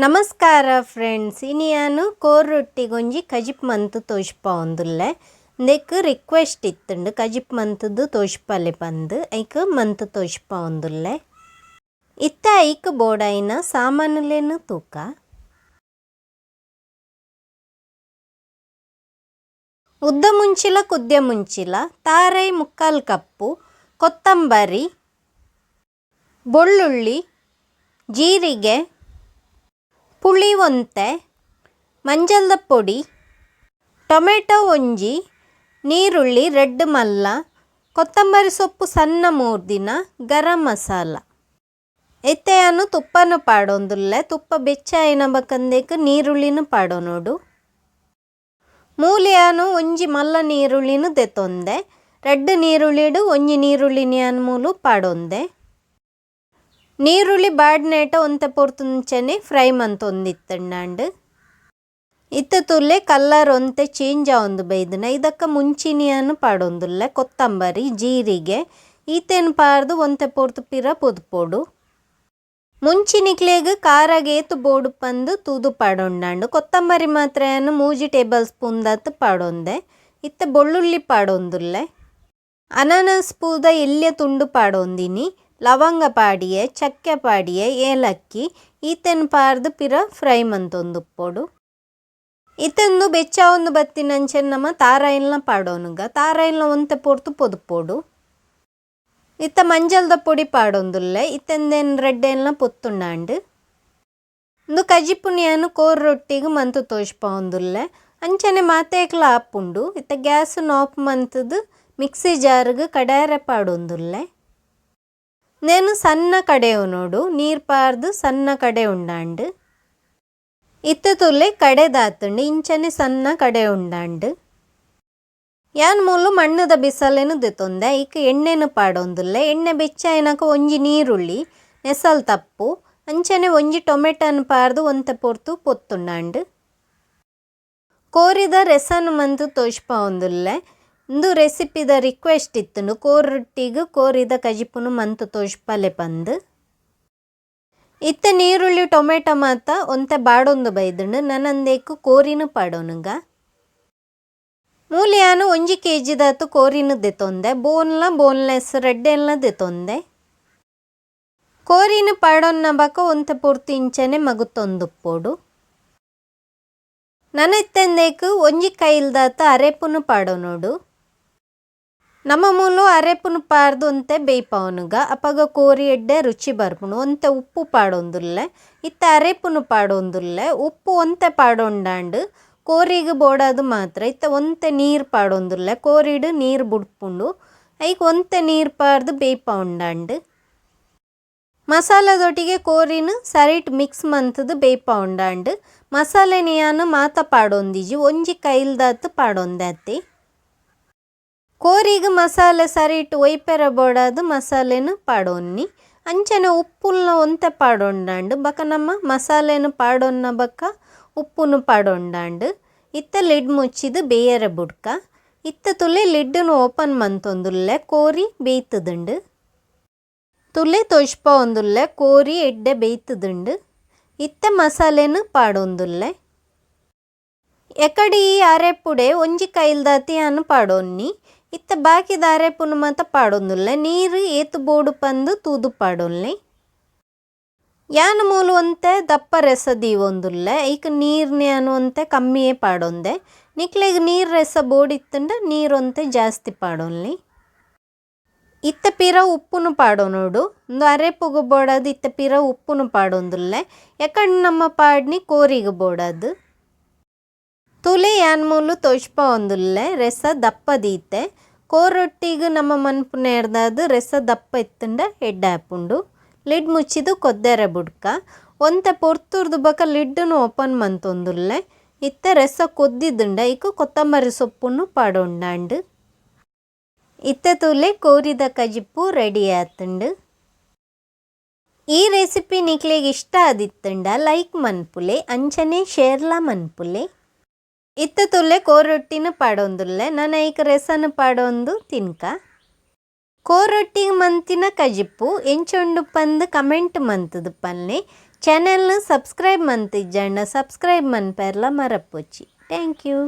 ನಮಸ್ಕಾರ ಫ್ರೆಂಡ್ಸ್, ಇನಿಯಾನು ಕೋರ್ರೊಟ್ಟಿಗೊಂಜಿ ಕಜಿಪ್ ಮಂತ್ ತೋಜ್ಪಾವೊಂದುಲ್ಲೆ. ಇಂದೆಕ್ ರಿಕ್ವೆಸ್ಟ್ ಇತ್ತುಂಡು ಕಜಿಪ್ ಮಂತುದು ತೋಜ್ಪಾಲೆ ಪಂದ್, ಐಕ್ ಮಂತ್ ತೋಜ್ಪಾವೊಂದುಲ್ಲೆ. ಇತ್ತೆ ಐಕ್ ಬೋಡಾಯಿನ ಸಾಮಾನುಲೆನ್ ತೂಕ. ಉದ್ದ ಮುಂಚಿಲ ಕುದ್ಯ ಮುಂಚಿಲ, ತಾರೈ 3/4 ಕಪ್ಪು, ಕೊತ್ತಂಬರಿ, ಬೊಳ್ಳುಳ್ಳಿ, ಜೀರಿಗೆ, ಪುಳಿ ಒಂತೆ, ಮಂಜಲ್ದ ಪೊಡಿ, ಟೊಮೆಟೊ ಒಂಜಿ, ನೀರುಳ್ಳಿ ರೆಡ್ ಮಲ್ಲ, ಕೊತ್ತಂಬರಿ ಸೊಪ್ಪು ಸಣ್ಣ ಮೂರ್ದಿನ, ಗರಂ ಮಸಾಲ. ಇತ್ತೆಯಾನು ತುಪ್ಪನು ಪಾಡೊಂದುಲ್ಲೆ. ತುಪ್ಪ ಬೆಚ್ಚಾಯಿನ ಬಕಂದೇಕ್ ನೀರುಳ್ಳಿನ ಪಾಡೊನೊಡು. ಮೂಲಿಯಾನು ಒಂಜಿ ಮಲ್ಲ ನೀರುಳ್ಳಿನ ದೆತೊಂದೆ. ರಡ್ಡ್ ನೀರುಳ್ಳಿಡು ಒಂಜಿ ನೀರುಳ್ಳಿನ ಮೂಲು ಪಾಡೊಂದೆ. ನೀರುಳ್ಳಿ ಬಾಡ್ನೇಟ ಒಂತೆ ಪೊರ್ತುಂಚನೆ ಫ್ರೈ ಮಂತೊಂದಿತ್ತುಂಡಾಂಡ್. ಇತ್ತೆ ತುಲೆ ಕಲ್ಲರ್ ಒಂತೆ ಚೇಂಜ್ ಆವೊಂದು ಬೈದಿನ ಇದಕ್ಕ ಮುಂಚಿನಿಯನ್ನು ಪಾಡೊಂದುಲ್ಲೆ. ಕೊತ್ತಂಬರಿ, ಜೀರಿಗೆ ಈತೆನ್ ಪಾರ್ದು ಒಂತೆ ಪೊರ್ತು ಪಿರ ಪೊದುಪೊಡು. ಮುಂಚಿನಿಕ್ಲೆಗ್ ಖಾರಗ್ ಏತ್ ಬೋಡು ಪಂದ್ ತೂದು ಪಾಡೊಂಡಾಂಡ್. ಕೊತ್ತಂಬರಿ ಮಾತ್ರ ಯಾನ್ 3 ಟೇಬಲ್ ಸ್ಪೂನ್ ದಾತ್ ಪಾಡೊಂದೆ. ಇತ್ತೆ ಬೊಳ್ಳುಳ್ಳಿ ಪಾಡೊಂದುಲ್ಲೆ. ಅನಾನಸ್ ಪೂದ ಎಲ್ಯ ತುಂಡು ಪಾಡೊಂದಿನಿ. ಲವಂಗ ಪಾಡಿಯೆ, ಚಕ್ಕೆ ಪಾಡಿಯೆ, ಏಲಕ್ಕಿ ಈತೆನ್ ಪಾರ್ದು ಪಿರ ಫ್ರೈ ಮಂತೊಂದುಪ್ಪೊಡು. ಇತ್ತೊಂದು ಬೆಚ್ಚಾವೊಂದು ಬತ್ತಿನಂಚನೆ ನಮ ತಾರಾಯಿಲ್ನ ಪಾಡೊನುಗ. ತಾರಾಯಿಲ್ನ ಒಂತೆ ಪೊರ್ತು ಪೊದುಪೊಡು. ಇತ್ತೆ ಮಂಜಲ್ದ ಪೊಡಿ ಪಾಡೊಂದುಲ್ಲೆ. ಇತ್ತೆಂದೇನ್ ರೆಡ್ ಏಲ್ನ ಪೊತ್ತುಂಡಾಂಡ್. ಉಂದು ಕಜಿಪುನಿಯಾನು ಕೋರ್ ರೊಟ್ಟಿಗ್ ಮಂತು ತೋಜ್ಪಾವೊಂದುಲ್ಲೆ. ಅಂಚನೆ ಮಾತೇಕ್ಲ ಆಪುಂಡು. ಇತ್ತೆ ಗ್ಯಾಸ್ ಆಫ್ ಮಂತುದು ಮಿಕ್ಸಿ ಜಾರ್ಗ್ ಕಡಾರೆ ಪಾಡೊಂದುಲ್ಲೆ. ನೇನು ಸಣ್ಣ ಕಡೆಯೊನೊಡು, ನೀರು ಪಾರ್ದು ಸಣ್ಣ ಕಡೆ ಉಂಡಾಂಡ್. ಇತ್ತೆ ತುಲೆ ಕಡೆದಾತುಂಡು, ಇಂಚನೆ ಸಣ್ಣ ಕಡೆ ಉಂಡಾಂಡ್. ಯಾನ್ ಮೂಲು ಮಣ್ಣುದ ಬಿಸಲೆನು ದೆತೊಂದೆ. ಐಕ್ ಎಣ್ಣೆನು ಪಾಡೊಂದುಲ್ಲೆ. ಎಣ್ಣೆ ಬೆಚ್ಚಾಯಿನಕ ಒಂಜಿ ನೀರುಳ್ಳಿ, ನೆಸಲ್ ತಪ್ಪು, ಅಂಚನೆ ಒಂಜಿ ಟೊಮೆಟೊನು ಪಾರ್ದು ಒಂತೆ ಪೊರ್ತು ಪೊತ್ತುಂಡಾಂಡ್. ಕೋರಿದ ರೆಸನ್ ಮಂತು ತೋಜ್ಪಾವೊಂದುಲ್ಲೆ. ಉಂದು ರೆಸಿಪಿದ ರಿಕ್ವೆಸ್ಟ್ ಇತ್ತುಂಡು, ಕೋರ್ ರೊಟ್ಟಿಗ್ ಕೋರಿದ ಕಜಿಪುನು ಮಂತು ತೋಜ್ಪಾಲೆ ಪಂದ್. ಇತ್ತೆ ನೀರುಳ್ಳಿ ಟೊಮೆಟೊ ಮಾತ ಒಂತೆ ಬಾಡೊಂದು ಬೈದುಂಡು. ನನಂದೇಕ್ ಕೋರಿನ ಪಾಡೊನುಗ. ಮೂಲಿಯಾನು 1 ಕೆಜಿ ದಾತ್ ಕೋರಿನ ದೆತೊಂದೆ. ಬೋನ್ಲ ಬೋನ್ಲೆಸ್ ರೆಡ್ಡೆಲ್ನ ದೆತೊಂದೆ. ಕೋರಿನ ಪಾಡೊನ್ನ ಬಕ ಒಂತೆ ಪೊರ್ತು ಇಂಚನೆ ಮಗುತ್ತೊಂದುಪ್ಪೊಡು. ನನ ಇತ್ತೆಂದೇಕ್ ಒಂಜಿ ಕೈಲ್ದಾತ್ ಅರೆಪುನು ಪಾಡೊನೊಡು. ನಮ್ಮ ಮೂಲು ಅರೆಪುನು ಪಾರ್ದು ಒಂತೆ ಬೇಯ್ಪಾವೊನುಗ. ಅಪಗ ಕೋರಿ ಎಡ್ಡೆ ರುಚಿ ಬರ್ಪುಂಡು. ಒಂತೆ ಉಪ್ಪು ಪಾಡೊಂದುಲ್ಲೆ. ಇತ್ತೆ ಅರೆಪುನು ಪಾಡೊಂದುಲ್ಲೆ. ಉಪ್ಪು ಒಂತೆ ಪಾಡೊಂಡಾಂಡ್ ಕೋರಿಗ್ ಬೋಡಾದ್ ಮಾತ್ರ. ಇತ್ತೆ ಒಂತೆ ನೀರು ಪಾಡೊಂದುಲ್ಲೆ. ಕೋರಿಡ್ ನೀರು ಬುಡ್ಪುಂಡು. ಐಕ್ ಒಂತೆ ನೀರು ಪಾರ್ದು ಬೇಯ್ಪಾವೊಂಡಾಂಡ್. ಮಸಾಲದೊಟ್ಟಿಗೆ ಕೋರಿನ್ ಸರಿಟ್ ಮಿಕ್ಸ್ ಮಂತುದು ಬೇಯ್ಪಾವೊಂಡಾಂಡ್. ಮಸಾಲೆ ನಿಯಾನು ಮಾತ ಪಾಡೊಂದಿಜಿ, ಒಂಜಿ ಕೈಲ್ದಾತ್ ಪಾಡೊಂದಾತಿ. ಕೋರಿಗ್ ಮಸಾಲೆ ಸರಿಟ್ ಒಯ್ಪೆರ ಬೋಡಾದ್ ಮಸಾಲೆನು ಪಾಡೊನ್ನಿ. ಅಂಚನೆ ಉಪ್ಪುಲ್ನ ಒಂತೆ ಪಾಡೊಂಡಾಂಡ್. ಬಕ ನಮ್ಮ ಮಸಾಲೆನು ಪಾಡೊನ್ನ ಬಕ ಉಪ್ಪುನು ಪಾಡೊಂಡಾಂಡ್. ಇತ್ತೆ ಲಿಡ್ ಮುಚ್ಚಿದ್ ಬೇಯರೆ ಬುಡ್ಕ. ಇತ್ತೆ ತುಲೆ ಲಿಡ್ನು ಓಪನ್ ಮಂತೊಂದುಲ್ಲೆ. ಕೋರಿ ಬೇಯ್ತುದುಂಡು. ತುಲೆ ತೋಜ್ಪಾವೊಂದುಲ್ಲೆ, ಕೋರಿ ಎಡ್ಡೆ ಬೇಯ್ತುದುಂಡು. ಇತ್ತೆ ಮಸಾಲೆನು ಪಾಡೊಂದುಲ್ಲೆ. ಎಕಡಿ ಈ ಅರೆಪುಡೆ ಒಂಜಿ ಕೈಲ್ದಾತಿ ಯಾನ್ ಪಾಡೊನ್ನಿ. ಇತ್ತೆ ಬಾಕಿದ ಅರೆಪುನು ಮಾತ ಪಾಡೊಂದುಲ್ಲೆ. ನೀರು ಏತ್ ಬೋಡು ಪಂದ್ ತೂದು ಪಾಡೊನ್ಲೆ. ಯಾನ್ ಮೂಲು ಒಂತೆ ದಪ್ಪ ರೆಸ ದೀವೊಂದುಲ್ಲೆ. ಐಕ್ ನೀರ್ನ ಯಾನ್ ಒಂತೆ ಕಮ್ಮಿಯೇ ಪಾಡೊಂದೆ. ನಿಕ್ಲೆಗ್ ನೀರ್ ರೆಸ ಬೋಡಿತ್ತುಂಡ ನೀರ್ ಒಂತೆ ಜಾಸ್ತಿ ಪಾಡೊನ್ಲೆ. ಇತ್ತೆ ಪಿರ ಉಪ್ಪುನು ಪಾಡೊನೊಡು. ಉಂದು ಅರೆಪುಗು ಬೋಡಾದ್ ಇತ್ತೆ ಪಿರ ಉಪ್ಪುನು ಪಾಡೊಂದುಲ್ಲೆ. ಎಕಡ್ ನಮ್ಮ ಪಾಡ್ನಿ ಕೋರಿಗ್ ಬೋಡಾದ್. ತುಲೆ ಯಾನ್ ಮೂಲು ತೋಜ್ಪಾವೊಂದುಲ್ಲೆ ರೆಸ ದಪ್ಪ ದೀತೆ. ಕೋರೊಟ್ಟಿಗ್ ನಮ್ಮ ಮನ್ಪುನೇರ್ದಾದ್ ರೆಸ ದಪ್ಪ ಇತ್ತುಂಡ ಎಡ್ಡೆ ಆಪುಂಡು. ಲಿಡ್ ಮುಚ್ಚಿದ್ ಕೊದ್ದೆರೆ ಬುಡ್ಕ. ಒಂತೆ ಪೊರ್ತುರ್ದು ಬಕ ಲಿಡ್ನು ಓಪನ್ ಮಂತೊಂದುಲ್ಲೆ. ಇತ್ತೆ ರೆಸ ಕೊದ್ದಿದ್ಂಡ ಐಕ್ ಕೊತ್ತಂಬರಿ ಸೊಪ್ಪುನು ಪಾಡೊಂಡಾಂಡ್. ಇತ್ತೆ ತೂಲೆ ಕೋರಿದ ಕಜಿಪು ರೆಡಿ ಆತುಂಡು. ಈ ರೆಸಿಪಿ ನಿಕ್ಲೆಗ್ ಇಷ್ಟ ಆದಿತ್ತುಂಡ ಲೈಕ್ ಮನ್ಪುಲೆ, ಅಂಚನೆ ಶೇರ್ಲ ಮನ್ಪುಲೆ. ಇತ್ತೆ ತುಲೆ ಕೋರೊಟ್ಟಿನ ಪಾಡೊಂದುಲ್ಲೆ. ನನ ಐಕ್ ರೆಸನ್ ಪಾಡೊಂದು ತಿನ್ಕ. ಕೋರೊಟ್ಟಿಗ್ ಮಂತಿನ ಕಜಿಪು ಎಂಚ ಉಂಡು ಪಂದ್ ಕಮೆಂಟ್ ಮಂತುದು ಪನ್ಲೆ. ಚಾನೆಲ್ನ ಸಬ್ಸ್ಕ್ರೈಬ್ ಮಂತಿಜ್ಜಂಡ ಸಬ್ಸ್ಕ್ರೈಬ್ ಮನ್ಪೆರ್ಲ ಮರಪೊಚ್ಚಿ. Thank you.